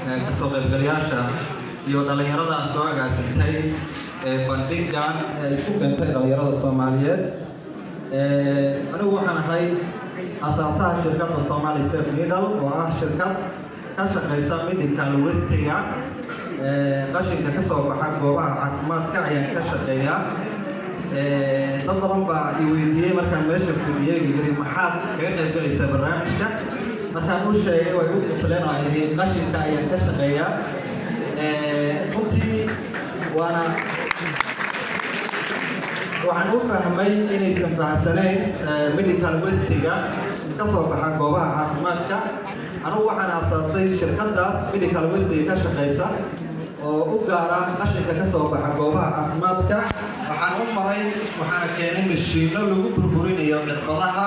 Kasoo qaybgalayaasha iyo dhallinyarada soo agaasintay bandhigan ee isku keentay dhallinyarada Soomaaliyeed. Anigu waxaan ahay asaasaha shirkadda Somali Safe Needle, oo ah shirkad ka shaqaysa medical waste-iga. Qashinka ka soo baxa goobaha caafimaadka ayaan ka shaqeeyaa. Dad badan baa i weydiiyey markaan meesha fadhiyey, yiri: "Maxaad kaga qayb galaysaa barnaamijka?" Markaan u sheegay, way u qosleen oo yidhi: "Qashinka ayaan ka shaqeeyaa." Runtii waana waxaan u fahmay inaysan fahamsanayn medical waste-iga ka soo baxa goobaha caafimaadka. Anugu waxaan aasaasay shirkaddaas medical waste-iga ka shaqaysa oo u gaara qashinka ka soo baxa goobaha caafimaadka. Waxaan u maray, waxaana keenay mashiinno lagu burburinayo cirbadaha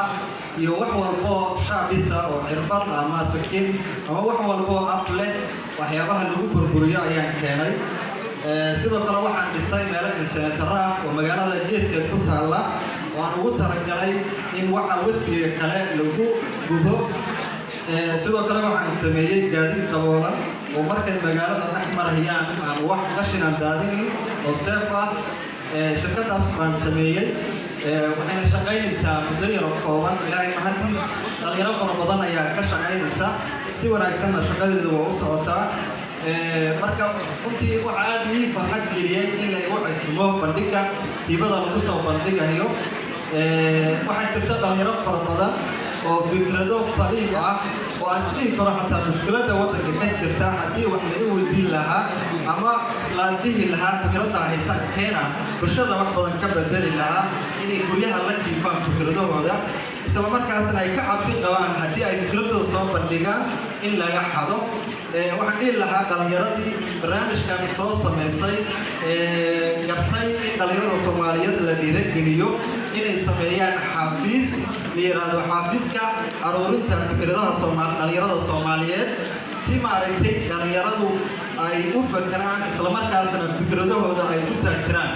iyo wax walboo shaabisa oo cirbad ama sakiin ama wax walboo af leh. Waxyaabaha lagu burburiyo ayaan keenay. Sidoo kale waxaan dhisay meelo incinerator ah oo magaalada geeskeed ku taalla oo aan ugu talagalay in waxa waste-iga kale lagu gubo. Sidoo kale waxaan sameeyey gaadiid daboolan oo markay magaalada dhex marayaan aan wax qashin aan daadinayn oo safe ah. Shirkadaas baan sameeyey, waxayna shaqaynaysaa muddo yaro kooban. Ilaahay mahadiis, dhalinyaro fara badan ayaa ka shaqaynaysa, si wanaagsanna shaqadeedu waa u socotaa. Marka runtii waxaa aad ii farxad geliyey in la igu casumo bandhiga hibada lagu soo bandhigayo. Waxaa jirta dhalinyaro fara badan oo fikrado saliim ah oo aan isdhihi karo xataa mushkiladda waddanka ka jirta haddii wax laga weydiin lahaa ama la dhihi lahaa fikradda haysa keena, bulshada wax badan ka bedeli lahaa, inay guryaha la jiifaan fikradahooda, isla markaasna ay ka cabsi qabaan haddii ay fikradooda soo bandhigaan in laga xado. Waxaan dhihi lahaa dhalinyaradii barnaamijkan soo samaysay, gartay in dhalinyarada Soomaaliyeed la dhiirageliyo, inay sameeyaan xafiis la yidhaahdo xafiiska aruurinta fikradaha dhalinyarada Soomaaliyeed, si maaragtay dhalinyaradu ay u fakeraan, islamarkaasna fikradahooda ay ku taagtiraan.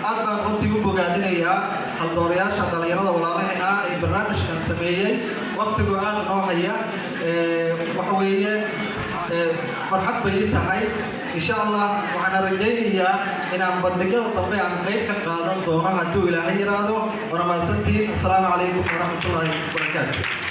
Aad baan runtii u bogaadinayaa haldoorayaasha dhalinyarada walaalaheena ah ee barnaamijkan sameeyey. Waqtigu aad noo haya. Waxa weeye, farxad bay ii tahay. Insha Allah waxaan rajaynayaa inaan bandhigyada dambe aan qayb ka qaadan doono hadduu Ilaahay yiraahdo. Waana mahadsantihiin. Assalaamu calaykum waraxmatullaahi wabarakaatu.